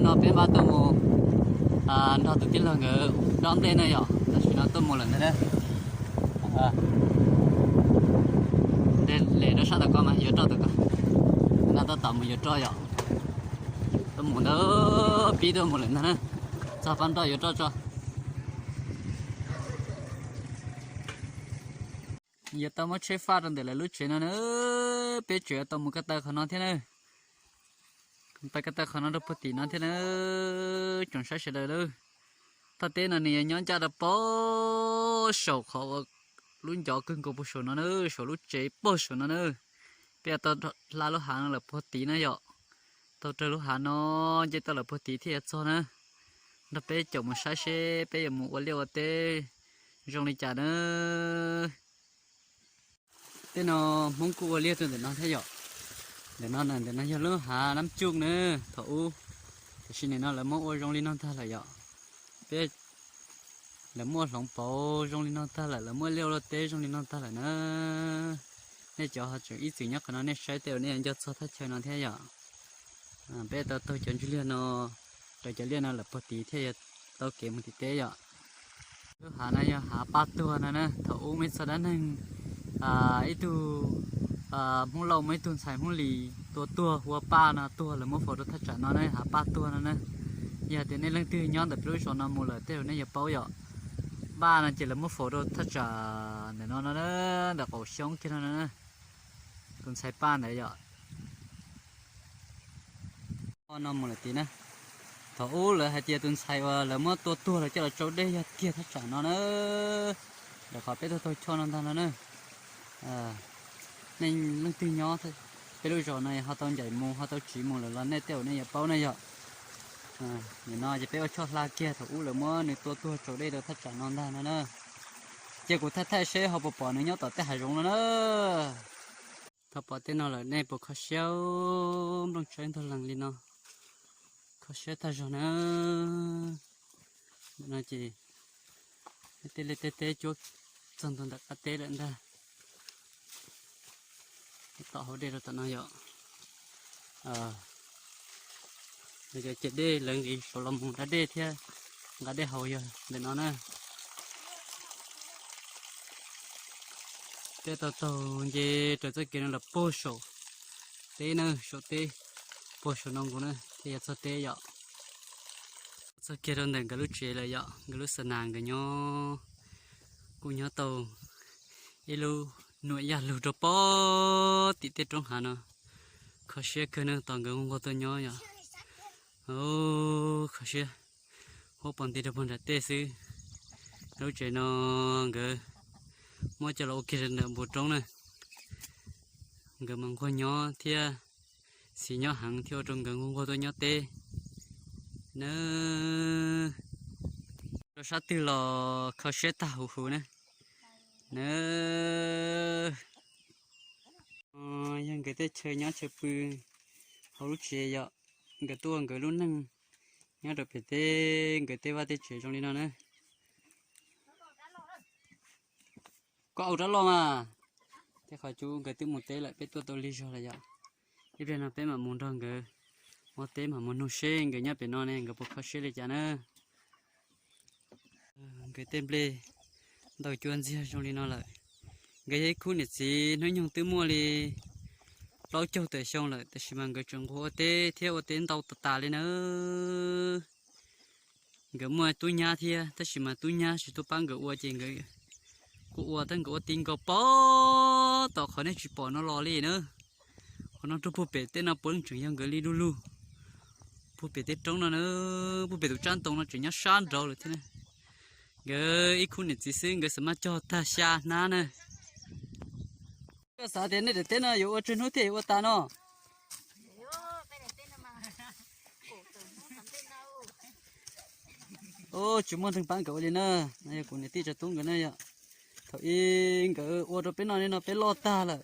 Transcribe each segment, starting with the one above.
No peb npaj tuaj mus nrog tus tij laug nkawd dob nplej na yom, tam sim no tuaj mus lawm ntag na. Nle rau sab tom ko mas yuav roj tom ko, no tab tom mus yuav roj yom. Tuaj mus ntawd pib tuaj mus lawm ntag na, txog pab nroj yuav roj tso. Yuav tau muab tsheb faj rau ntawm lawv lub tsev no na, peb tseem yuav tau mus ko taw qhov no thiab na. Mus ko taw qhov no rau puag tim no thiab na, tsoom saib sawv daws na. Thaj teb no nws yuav nyob ncaj rau pog saum qhov uas lub ncov kawg nkaus puag saum no na, saum lub tsev pog saum no na. Peb yuav tau hla lub hav no lawm puag tid na yom. Tau raws lub hav no nce tau lawm puag tid thiaj yuav txog na. Nrog peb caum mus saib seb peb yuav mus ua liaj ua teb zoo li cas na. Tej no Hmoob kuj ua liaj rau ntawm no thiab yom. Ntawm no, ntawm no yog lub hav Nab Cuj na, thaum ub. Tiam sis nim no lawv muab ua zoo li no tag lawm yom. Peb, lawv muab hloov pauv zoo li no tag lawm, lawv muab liaj ua teb zoo li no tag lawm na. Nej cov ho tseem ib txwm nyob qhov no nej saib tej uas nej yuav nco txog thaj chaw no thiab yom. Peb tau taug cov ntsuj liaj no, raws cov liaj no lawm puag tid thiaj yuav tau kev mus tim teb yom. Lub hav no yog hav Paj Tuag no na, thaum ub muaj ib txhia dab neeg, ib tug Hmoob Lauj muaj ib tug ntxhais Hmoob Lis tua tuag, ua Paj no tuag lawv muab faus rau thaj tsam no na, hav Paj Tuag no na. Yog tias nej leej twg nyob ntawm peb lub zos no mus lawm tej zaum nej yuav paub yom. Paj no ces lawv muab faus rau thaj tsam ntawm no no, ntawm qaum xyoob kiag no no. Tus ntxhais Paj ntawd yom. No mus lawm tid na. Thaum ub lawv hais tias tus ntxhais uas lawv muab tua tuag lawv coj los tsau dej yog kiag thaj tsam no na. Ntawm qhov peb tuaj taug choj no ntag no na. Nej leej twg nyob peb lub zos no ho tau ncaim mus ho tau tsiv mus lawm los nej tej zaum nej yuav paub ne yom. Nim no ces peb ua choj hla kiag thaum ub lawv muab nws tua tuag tsau dej rau thaj tsam no ntag no na. Cia kuv thaij thaij seb ho puas pom nws nyob tom tej hav zoov no na. Thaum pom tej no lawm nej puas kho siab, nplooj tsawb ntog lees li no, kho siab tag zog na. Ntawm no ces tej liaj tej teb cuab txog ntua ntawm qab teb lawm ntag. Tom hauv dej rau tom no yom. Lawv cov ciam dej lawv nqis saud los mus da dej thiab nqa dej haus yog ntawm no na. Peb tau taug nce raws txoj kev no los puag saum teb na, saum teb, puag saum no nkaus na thiaj yuav txog teb yom. Txog kiag rau ntawm nkawd lub tsev lawm yom, nkawd lub xa nas nkawd nyob, kuj nyob tau ib lub nuam yaj lug rau pog tim tej roob hav no. Kho siab kawg na, tos nkawd nquag tuaj nyob yom. Kho siab, huab pos nti rau puag nram tej xwb. Lub tsev no nkawd muab coj los ua kiag ntawm npoo roob na. Nkawd mas nquag nyob thiab, xis nyob heev thiab ua rau nkawd nquag nquag tuaj nyob teb na. Rau sab twg los kho siab tag huv huv na. Na, yog nkawd tej chaw nyob chaw pw hauv lub tsev yom, nkawd tuaj ua nkawd lub neej nyob rau pem teb, nkawd tej vaj tej tsev zoo li no na. Koj au rab loj mas. Tej qhov cub nkawd twb mus teb lawm, peb tuaj tau lig zog lawm yom. Ib pliag no peb mam mus nrog nkawd ua teb mam mus nug seb nkawd nyob pem no ne nkawd puas kho siab li cas na. Nkawd tej nplej ntau cuab ntxiag zoo li no lawm. Nkawd yog ib khub niam txiv hnub nyoog twb muaj li plaub caug tawm xyoo lawm, tab sis mas nkawd tseem nquag ua teb thiab ua teb ntau tas tas li na. Nkawd muaj tub nyab thiab, tab sis mas tub nyab tsis tuaj pab nkawd ua ces nkawd kuj ua, tab nkawd ua ti nkaus pog tom qhov nej tsis pom no los li na. Qhov no rau puag pem tej no puav leej tseem yog nkawd li du lug. Puag pem tej roob no na, puag pem tus tsab ntoo no tseem nyob sab nraud lawm thiab na. Nkawd ib khub niam txiv xwb nkawd xav mas cog tag xya hnab na. Koj xav tias nej daim teb no yuav ua tsawg hnub thiaj yuav ua tas no? Tsis muaj neeg pab nkawd ua li na. No yog kuv niam tij tsav tub nkawd na yom. Thaum ub nkawd ua rau peb no li no peb loj tag lawm,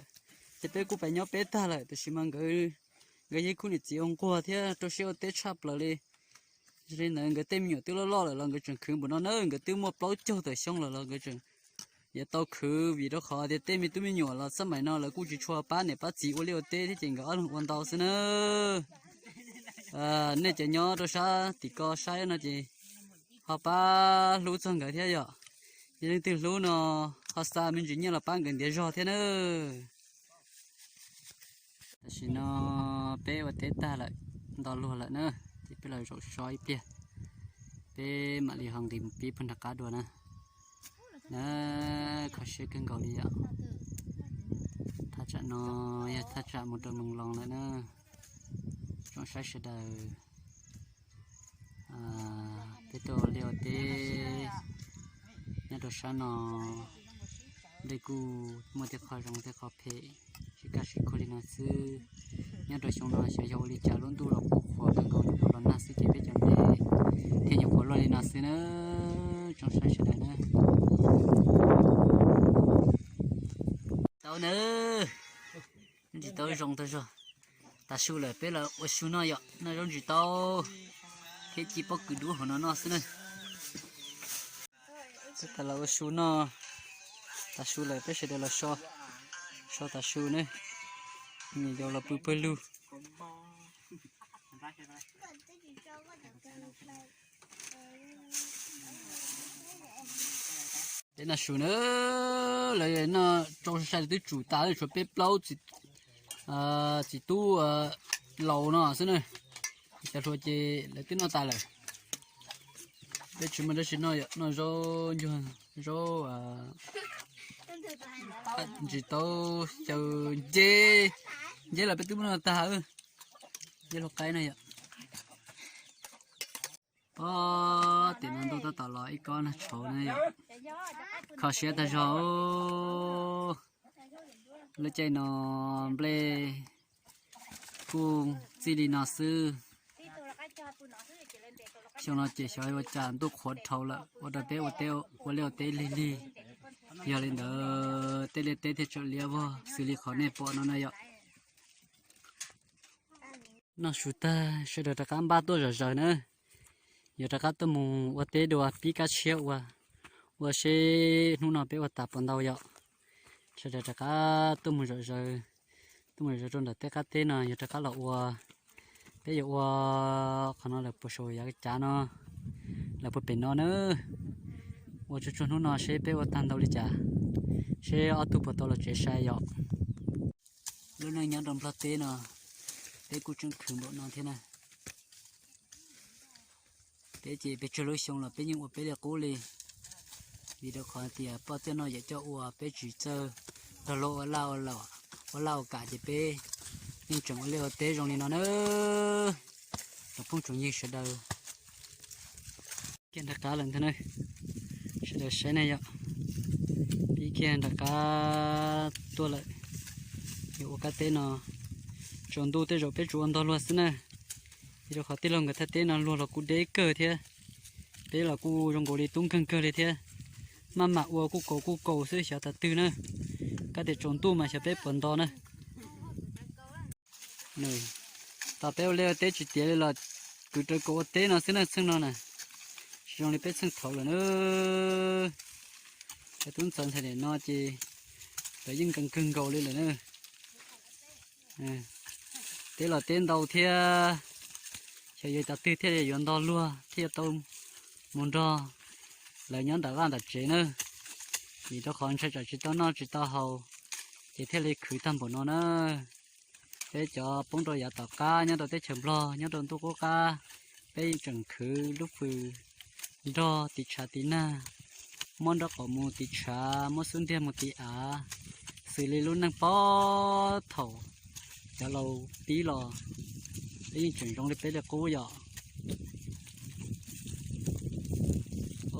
ces peb kuj pais nyob peb tag lawm, tiam sis mas nkawd, nkawd yog ib khub niam txiv uas nquag thiab rau siab ua teb tshaj plaws li. Yog li ntawd nkawd tej me nyuam twb loj loj lawm los nkawd tseem khwv npaum no na, nkawd twb muaj plaub caug tawm xyoo lawm los nkawd tseem yuav tau khwv, vim rau qhov tias tej me tub me nyuam los xab maim no lawv kuj tsis tshua pab niam pab txiv ua liaj ua teb thiab ces nkawd ob leeg ua ntau xwb na. Nej cov nyob rau sab tim ko saib no ces ho pab hlub txog nkawd thiab yom. Yog leej twg hlub no ho xa me ntsis nyiaj los pab nkawd ntiav zog thiab na. Tam sim no peb ua teb tag lawm, nto luag lawm na, ces peb los zaum so ib pliag, peb mam li ho nqis mus pib pawg nram qab dua na. Na, kho siab kawg nkaus li yom. Thaj tsam no yog thaj tsam mus rau Moos Loos lawm na. Tsoom saib sawv daws, peb tuaj ua liaj ua teb nyob rau sab no, nplej kuj muaj tej qho zoo tej qho phem, sib kaj sib khua li no xwb. Nyob rau xyoo no xyov yog ua li cas lub ntuj los kuj qhuav kawg nkaus, nyuam qhuav los nag xwb ces peb cov nplej thiaj nyuam qhuav luaj li no xwb na. Tsoom saib sawv daws na. Tau na, ntsis tau zoo tau zog. Tav su lawm peb los ua su noj yom, noj zaub ntsis tau thiab ci pob kws dub hauv no noj xwb na. Peb tas los ua su noj, tav su lawm peb sawv daws los so, so tav su ne, me nyuam yaus los pw pawg lug. Peb noj su na, lawv noj tsau sai sai lawv twb tsum tas, tshuav peb plaub txiv tub laus no xwb na. Cov hluas ces lawv twb noj tas lawm. Peb tsis muaj dab tsi noj yom, noj zaub ncuag, zaub ntsis tau xyaw nceb, nceb los peb twb muab noj tag, nceb hluas qaib na yom. Pob, tim no ntuj tab tom los ib kob nag tshauv na yom. Kho siab tag zog. Lub caij no nplej kuj txij li no xwb. Xyoo no ces xyov ua cas ntuj qhuav dhau lawm ua rau peb ua teb, ua liaj ua teb lig lig. Yog li ntawd tej liaj teb thiaj tseem liab vog xws li qhov nej pom no na yom. Noj su tag sawv daws rov qab npaj tuaj zom zaws na. Yuav rov qab tuaj mus ua teb dua pib kab tshiab ua, ua seb hnub no peb ua tas puas ntau yom. Sawv daws rov qab tuaj mus zom zaws, tuaj mus zom zaws rau nram tej qab teb no yuav rov qab los ua. Peb yuav ua qhov no lawm puas saum yav cav no, lawm puas pem no na. Ua tsuag tsuag hnub no seb peb ua tag ntau li cas, seb ob tug puas tau los tsev sai yom. Lub neej nyob rau Nplog teb no, peb kuj tseem khwv npaum no thiab na. Peb ces pes tsawg lub xyoo los peb yeej ua peb li qub li, vim rau qhov tias poj txiaj noj yawm coj ua, peb tsis txawj rog luag ua laj ua kam ces peb yeej tseem ua liaj ua teb zoo li no na. Tsoom phooj tsoom ywg sawv daws, kiag nram qab lawm ntag na, sawv daws saib na yom, pib kiag nram qab tuaj lawm. Yuav ua kab teb no, tsaus ntuj tej zaum peb tsuas ua ntog luag xwb na, vim rau qhov tij laug nkawd thaj teb no luag los kuj deb kawg thiab, peb los kuj zoo nkaus li tub nkeeg kawg li thiab. Maj mam ua kuj kaus kuj kaus xwb xyov tas twg na, kab tias tsaus ntuj mas xyov peb puas nto na. Tos peb ua liaj ua teb tsis tiav li los kwv rawv kaum ua teb no xwb na, txheej no na, tsis zoo li peb txheej thaud lawm na. Cov tub ntxawm ntxhais niam no ces lawv yeej nkees kawg nkaus li lawm na. Teb los teb ntau thiab, xyov yuav cov twg thiaj li yuav ntog luag thiaj tau mus nrog lawv nyob nram vaj nram tsev na, vim rau qhov ntshai tsam tsis tau noj tsis tau haus, ces thiaj li khwv tag npaum no na. Peb cov poob rau yav tom qab nyob rau teb chaws Nplog nyob rau ntuj qub qab, peb yeej tseem khwv lub fws nrog tiv tshav tiv nag, muab nraub qaum mus tiv tshav, muab xub ntiag mus tiv av, xws li lub neej puag thaum cov laus pib los, peb yeej tseem zoo li peb li qub yom.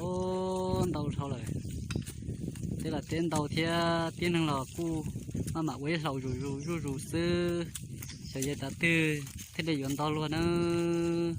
Ub, ntau dhau lawm, teb los teb ntau thiab tib neeg los kuj maj mam ua ib hlau zuj zus zuj zus xwb, xyov yog tav twg thiaj li yuav ntog luag nawb.